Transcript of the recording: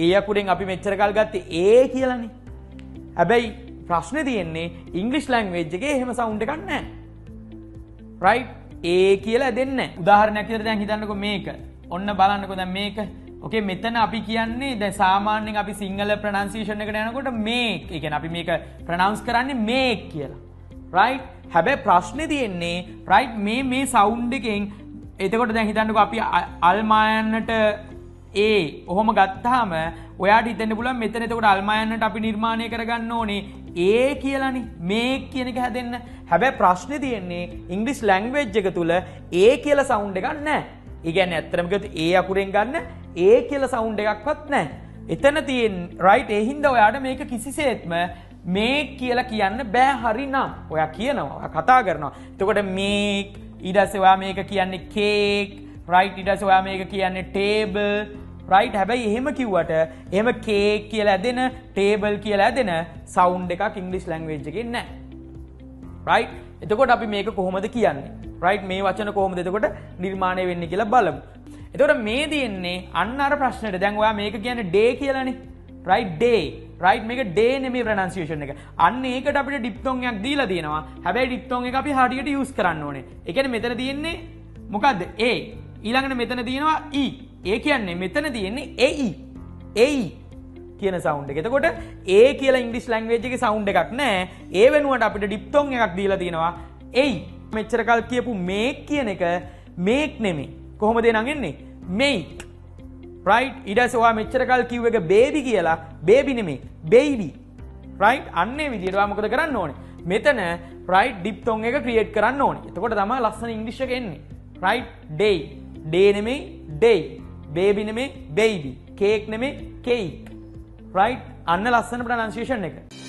ඒ අකුරෙන් අපි මෙච්චර කල් ගත්තේ ඒ කියලානේ. හැබැයි ප්‍රශ්නේ තියෙන්නේ ඉංග්‍රීසි ලැන්ග්වේජ් එකේ එහෙම සවුන්ඩ් එකක් නැහැ. රයිට්? ඒ කියලා දෙන්නේ නැහැ. උදාහරණයක් විදිහට දැන් හිතන්නකෝ මේක. ඔන්න බලන්නකෝ දැන් මේක. ඕකේ මෙතන අපි කියන්නේ දැන් සාමාන්‍යයෙන් අපි සිංහල ප්‍රොනන්සියේෂන් එකට යනකොට මේක්. ඒ කියන්නේ අපි මේක ප්‍රොනවුන්ස් කරන්නේ මේක් කියලා. රයිට්? හැබැයි ප්‍රශ්නේ තියෙන්නේ රයිට් මේ මේ සවුන්ඩ් එකෙන් එතකොට දැන් හිතන්නකෝ අපි අල්මායන්නට ඒ ඔහොම ගත්තාම ඔයාට හිතෙන්න පුළුවන් මෙතන එතකොට අල්මායන්නට අපි නිර්මාණය කරගන්න ඕනේ ඒ කියලානේ මේක් කියන එක හැදෙන්න. හැබැයි ප්‍රශ්නේ තියෙන්නේ ඉංග්‍රීසි ලැන්ග්වේජ් එක තුල ඒ කියලා සවුන්ඩ් එකක් නැහැ. ඒ කියන්නේ ඇත්තටම කිව්වොත් ඒ අකුරෙන් ගන්න ඒ කියලා සවුන්ඩ් එකක්වත් නැහැ. එතන තියෙන රයිට් ඒ හින්දා ඔයාට මේක කිසිසේත්ම මේක් කියලා කියන්න බෑ හරිනම්. ඔයා කියනවා, ඔයා කතා කරනවා. එතකොට මේක් ඊට පස්සේ ඔයා මේක කියන්නේ කේක් රයිට් ඊට පස්සේ ඔයා මේක කියන්නේ ටේබල් රයිට්. හැබැයි එහෙම කිව්වට එහෙම කේක් කියලා ඇදෙන ටේබල් කියලා ඇදෙන සවුන්ඩ් එකක් ඉංග්‍රීසි ලැන්ග්වේජ් එකේ නැහැ. රයිට්? එතකොට අපි මේක කොහොමද කියන්නේ? රයිට් මේ වචන කොහොමද එතකොට නිර්මාණය වෙන්නේ කියලා බලමු. එතකොට මේ තියෙන්නේ අන්න අර ප්‍රශ්නෙට. දැන් ඔයා මේක කියන්නේ ඩේ කියලානේ. Right day. රයිට් මේක ඩේ නෙමෙයි ප්‍රොනන්සියේෂන් එක. අන්න ඒකට අපිට ඩිප්තොන් එකක් දීලා තියෙනවා. හැබැයි ඩිප්තොන් එක අපි හරියට යූස් කරන්න ඕනේ. ඒ කියන්නේ මෙතන තියෙන්නේ මොකද්ද? A. ඊළඟට මෙතන තියෙනවා E. ඒ කියන්නේ මෙතන තියෙන්නේ AE. AE කියන සවුන්ඩ් එක. එතකොට A කියලා ඉංග්‍රීසි ලැන්ග්වේජ් එකේ සවුන්ඩ් එකක් නෑ. ඒ වෙනුවට අපිට ඩිප්තොන් එකක් දීලා තියෙනවා AE. මෙච්චර කල් කියපු මේක් කියන එක මේක් නෙමෙයි. කොහොමද ඒ නම් එන්නේ? මේක්. රයිට්? ඊට පස්සේ ඔයා මෙච්චර කල් කිව්ව එක බේබි කියලා බේබි නෙමෙයි බේබි. රයිට්? අන්න ඒ විදිහට ඔයා මොකද කරන්න ඕනේ? මෙතන රයිට් ඩිප්තොන් එක ක්‍රියේට් කරන්න ඕනේ. එතකොට තමයි ලස්සන ඉංග්‍රීසි එක එන්නේ. රයිට්? ඩේ. ඩේ නෙමෙයි ඩේ. බේබි නෙමෙයි බේබි. කේක් නෙමෙයි කේක්. රයිට්? අන්න ලස්සන ප්‍රොනන්සියේෂන් එක.